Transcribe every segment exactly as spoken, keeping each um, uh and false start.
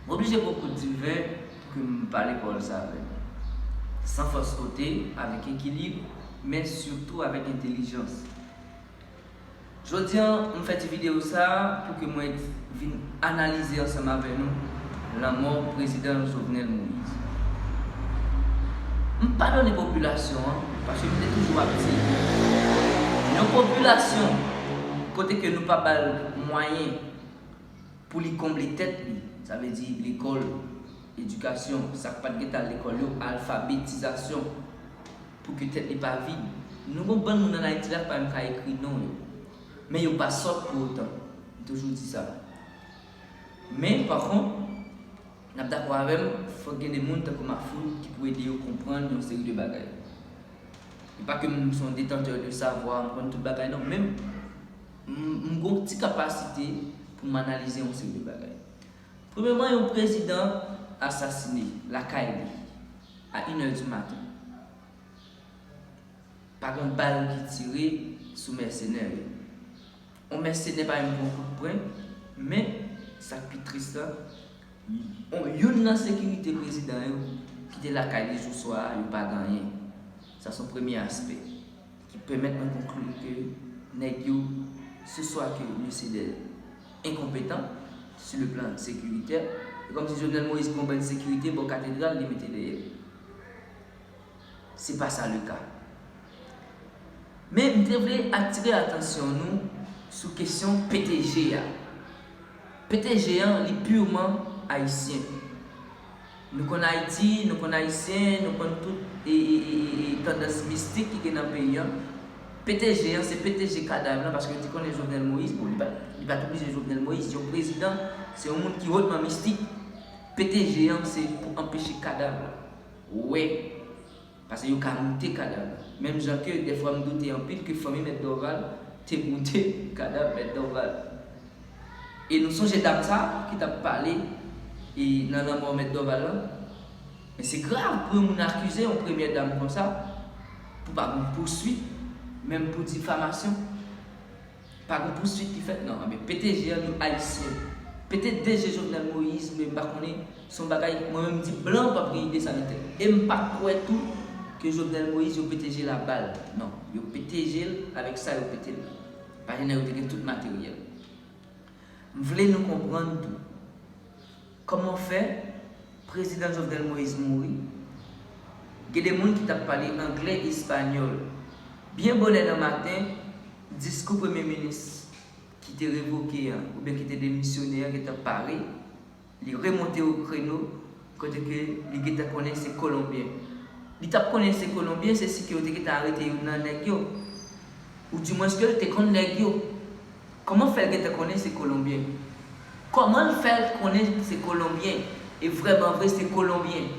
M oblije pran kout diven pou ke m pale pawòl sa avè nou. San fòs kote, avèk ekilib, men sitou avèk entèlijans. Jodi a, m fè ti videyo sa pou ke mwen vin analize ansanm avè nou lanmò prezidan Jovenel Moïse. M padone popilasyon an, paske m te toujou ap di, yon popilasyon kote ke nou pa ba l mwayen pou li konble tèt li, sa vle di lekòl, edikasyon, sa k pa t gentan al lekòl yo, alfabetizasyon, pou ke tèt li pa vid. Nou gon bann moun ann Ayiti la k pa menm ka ekri non yo. Men yo pa sòt pou otan. M toujou di sa. Men, pa kont, n ap dakò avè m, fòk gen de moun tankou Mafout ki pou ede yo konprann yon seri de bagay. E pa ke m se yon detantè de savwa, m konn tout bagay non, men m, m gon ti kapasite pou m analize yon seri de bagay. Premyèman, yon prezidan asasine lakay li a inè di maten. Pa gen bal ki tire sou mèsenè yo. Yon mèsenè pa menm pran kout pwen, men sa k pi tris la, yon, youn nan sekirite prezidan yo ki te lakay li jou swa a, yo pa gen anyen. Sa se yon premye aspè ki pèmèt mwen konkli ke nèg yo, se swa ke yo se de enkonpetan sur le plan sécuritaire, e kòmsi Jovenel Moïse pran bann sekirite bò katedral, li mete dèyè l. Se pa sa le ka. Men m te vle atire atansyon nou sou kesyon P T G a. P T G an, li pirman ayisyen. Nou konn Ayiti, nou konn Ayisyen, nou konn tout e, e, e, e, e tandans mistik ki gen nan peyi an. P T G an, se P T G kadav lan, paske yo te konnen Jovenel Moïse, bon, li pa, li pa t oblije Jovenel Moïse, yon prezidan, se yon moun ki hotman mistik. P T G an, se pou anpeche kadav la. Wè. Paske yo ka moute kadav la. Menm jan ke dèfwa m doute anpil ke fanmi Mèt Dorval te moute kadav Mèt Dorval. E nou sonje dam sa ki t ap pale e nan lanmò Mèt Dorval lan. Men se grav pou yon moun akize yon premyè dam konsa, pou pa gen pouswit, menm pou difamasyon. Pa gen pouswit ki fèt, non. Enben, P T G an, nou ayisyen. P T D G Jovenel Moïse, men m pa konnen, se yon bagay, mwen menm, m di blan p ap gen ide sa nan tèt. E m pa kwè tou ke Jovenel Moïse, yo P T G l a bal. Non, yo P T G l avèk sa yo pete l. Paske nèg yo te gen tout materyèl. M vle nou konprann tou. Kòman fè prezidan Jovenel Moïse mouri? Gen de moun ki t ap pale anglè, espanyòl. Byen bonè nan maten, diskou premye minis ki te revoke an, oubyen ki te demisyone an, gentan pare. Li remonte o kreno, kote ke li gentan konnen se Kolonbyen. Li t ap konnen se Kolonbyen, se si ke yo te gentan arete youn nan nèg yo. Oudimwens ke l te konn nèg yo. Kòman fè l gentan konnen se Kolonbyen? Kòman l fè l konnen se Kolonbyen? E vrèman vre, se Kolonbyen.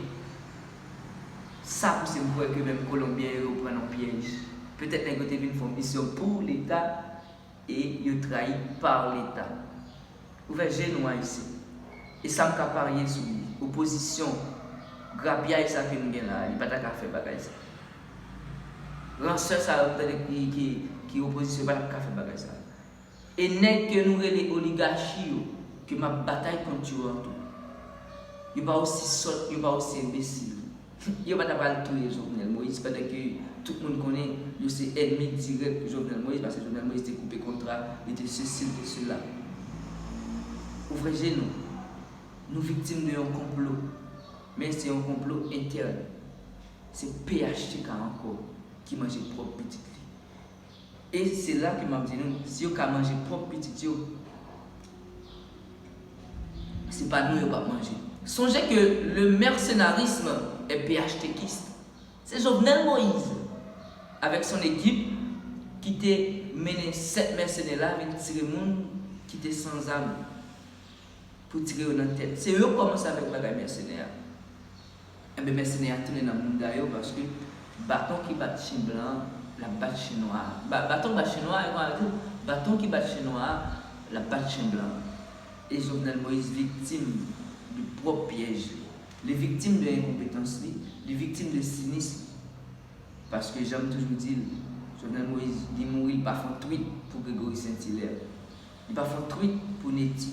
Sa pouse m kwè ke menm Kolonbyen yo pran nan pyèj. Petèt nèg yo te vin fè yon misyon pou Leta e yo trayi pa Leta. Ouvè je nou, Ayisyen. E sa m ka parye sou li. Opozisyon, grapyay sa ke nou gen la, li pa ta ka fè bagay sa. Ransè sa yo, m tande ki, ki, ki opozisyon, pa t ap ka fè bagay sa. E nèg ke nou rele oligachi yo, ke m ap batay kont yo an tou, yo pa osi sòt, yo pa osi enbesil. Yo pa ta pral touye Jovenel Moïse, pandan ke tout moun konnen yo se ènmi dirèk Jovenel Moïse, paske Jovenel Moïse te koupe kontra, li te sesi, li te sela. Ouvè je nou. Nou viktim de yon konplo. Men se yon konplo entèn. Se P H T K ankò ki manje pwòp pitit li. E se la ke m ap di nou, si yo ka manje pwòp pitit yo, se pa nou yo p ap manje. Sonje ke le mercenarisme est P H T Kiste. Se Jovenel Moïse, avèk son ekip, ki te mennen sèt mèsenè la vin tire moun ki te san zam pou tire yo nan tèt. Se yo k kòmanse avèk bagay mèsenè a. Enben, mèsenè a tounen nan mounda yo, paske baton ki bat chen blan an, l ap bat chen nwa a. Ba-, baton k bat chen nwa a, e konn arete, baton ki bat chen nwa a, l ap bat chen blan an. E Jovenel Moïse viktim de pwòp pyèj li. Li viktim de enkonpetans li, li viktim de sinis li. Paske, jan m toujou di l, Jovenel Moïse, li mouri, li pa fè yon twit pou Gregory Saint-Hilaire. Li pa fè yon twit pou Netty.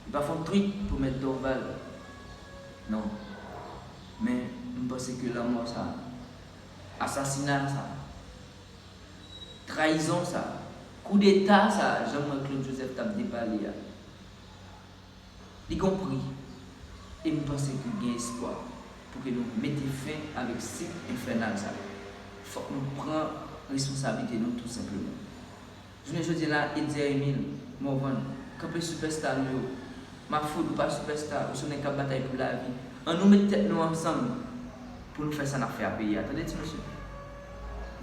Li pa fè yon twit pou Mèt Dorval. Non. Men, m panse ke lanmò sa, asasina sa, trayizon sa, koudeta sa, jan m wè Claude Joseph t ap depale a, li gon pri. E m panse ke gen espwa pou ke nou mete fen avèk sik enfènal sa. Fòk nou pran responsablite nou tou senpleman. Jounen jodi la, Etzer Emile Morvan, kanpe sipèsta nou yo. Mafoud, ou pa sipèsta, ou se yon nèg k ap batay pou lavi. An nou met tèt nou ansanm pou nou fè sa n ap fè a peyi a. Tande ti mesye.